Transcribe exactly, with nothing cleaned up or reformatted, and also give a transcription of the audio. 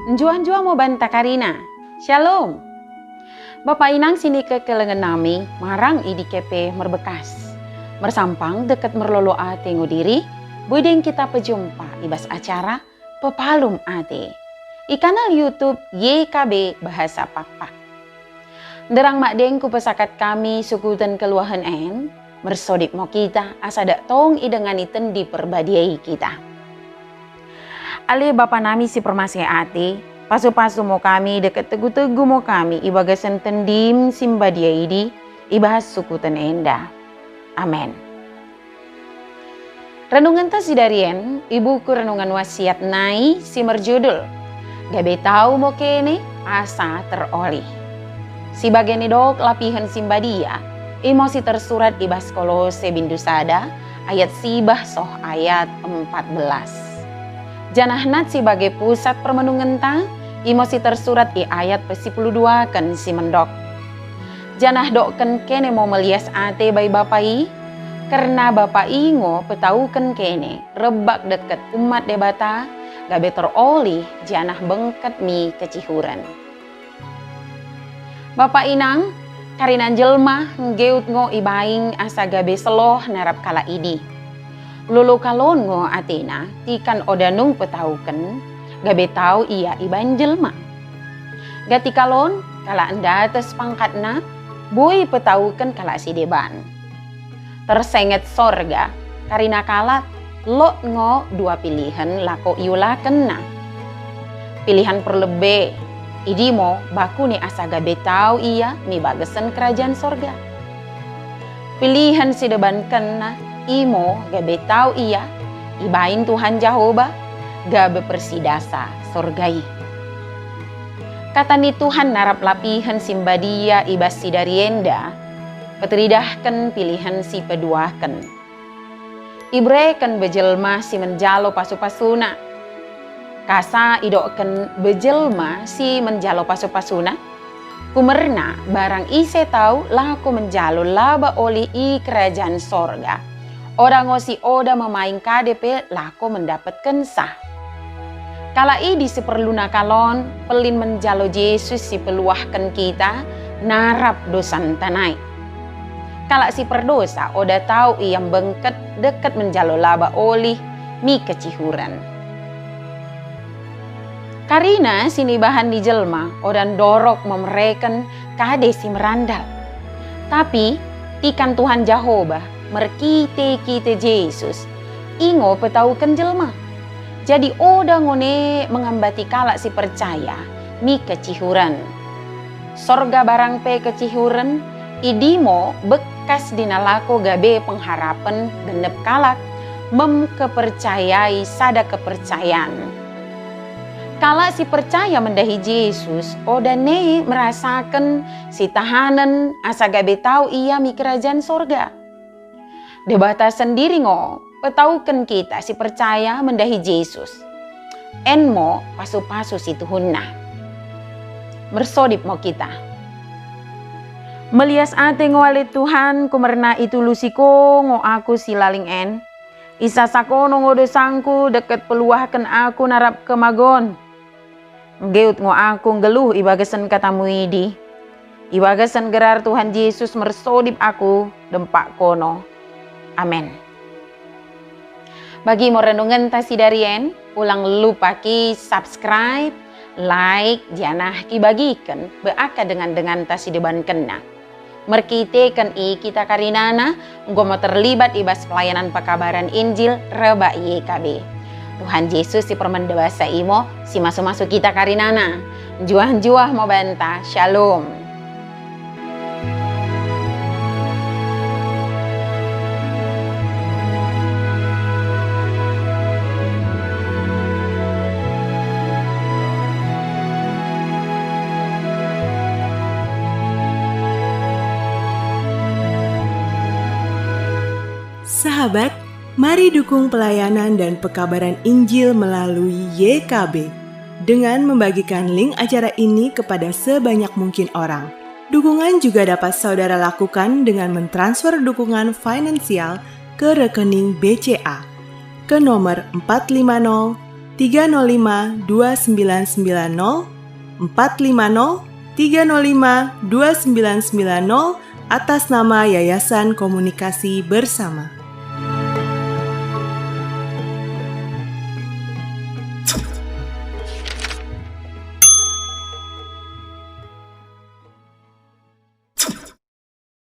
Njuah-njuah mo banta karina. Shalom. Bapa inang sinikekelengen nami marang i dike pe merbekas. Mersampang dekket merlolo ate ngo diri, boi deng kita pejumpa i bas acara Pepalum Ate i kanal YouTube Y K B Bahasa Pakpak. Nderrang madeng kupesakat kami sukuten kelluahen en, mersodip mo kita asa dak tong idengani Tendi Perbadia i kita. Ale Bapa nami si permaseh ate, pasu-pasu mo kami dekket tegu-tegu mo kami i bagasen Tendim si mbadia idi i bas sukuten enda. Amen. Renungenta sidarien i buku Renungan Wasiat nai si merjudul Gabe Tau Mo Kene Asa Terolih. Si bage nidok lapihen si mbadia, imo si tersurat i bas Kolose bindu sada ayat sibah soh ayat empat belas. Janah nat si bage pusat permenungenta, imo si tersurat i ayat pesipuluh duaken si mendok. Janah dokken kene mo melias ate bai Bapa i, kerna Bapa i ngo petauken kene rebbak dekket umat Debata, gabe terolih janah bengket mi kecihuren. Bapa inang, karina jelma nggeut ngo ibaing asa gabe selloh narap kalak idi. Lolo kalon ngo atena tikan oda nung petauken, gabe tau ia ibaing jelma. Gati kalon, kalak ndates pangkatna, boi petauken kalak sideban. Tersenget sorga, karina kalak, lot ngo dua pilihen lako iulakenna. Pilihen perlebbe, idi mo bakune asa gabe tau ia mi bagasen kerajaen sorga. Pilihen sidebankenna, imo gabe tau ia ibaing Tuhan Jahoba, gabe persidasa sorga i. Kata ni Tuhan narap lapihen si mbadia i bas sidari enda, peteridahken pilihen si peduaken. Ibereken be jelma si menjalo pasu-pasuna. Kasa idokken be jelma si menjalo pasu-pasuna? Kumerna barang ise tau lako menjalo laba olih i kerajaen sorga, oda ngo si oda memaing kade pe lako mendapetkensa. Kalak idi si perluna kalon pellin menjalo Jesus si peluahken kita narap dosanta nai. Kalak si perdosa oda tau ia mbengket dekket menjalo laba olih mi kecihuren. Karina sinibahan ni jelma oda ndorok memereken kade si merandal. Tapi tikan Tuhan Jahoba merkite-kite Jesus, i ngo petauken jelma. Jadi oda ngo ne mengambati kalak si percaya mi kecihuren. Sorga barang pe kecihuren, idi mo bekkas dina lako gabe pengharapen gennep kalak mem kepercayai sada kepercayaen. Kalak si percaya mendahi Jesus oda ne merasaken sitahanen asa gabe tau ia mi kerajaen sorga. Debata sendiri ngo petauken kita si percaya mendahi Jesus. En mo pasu-pasu situhunna. Mersodip mo kita. Melias ate ngo ale Tuhan, kumerna itulusi ko ngo aku si laling en. Isasa kono ngo dosangku dekket peluahken aku narap kemagon. Nggeut ngo aku nggeluh i bagasen katamu idi. I bagasen gerar Tuhan Jesus mersodip aku dempak kono. Amen. Bagi mo renungenta sidarien, ulang lupa ki subscribe, like, janah kibagiken be akka dengan-denganta sidebankenna. Merkiteken i kita karinana enggo mo terlibat i bas pelayanan pekabaran Injil rebbak Y K B. Tuhan Jesus si permende basa i mo si masu-masu kita karinana. Njuah-njuah mo banta. Shalom. Sahabat, mari dukung pelayanan dan pekabaran Injil melalui Y K B dengan membagikan link acara ini kepada sebanyak mungkin orang. Dukungan juga dapat saudara lakukan dengan mentransfer dukungan finansial ke rekening B C A, ke nomor empat lima nol tiga nol lima dua sembilan sembilan nol, empat lima nol tiga nol lima dua sembilan sembilan nol, atas nama Yayasan Komunikasi Bersama.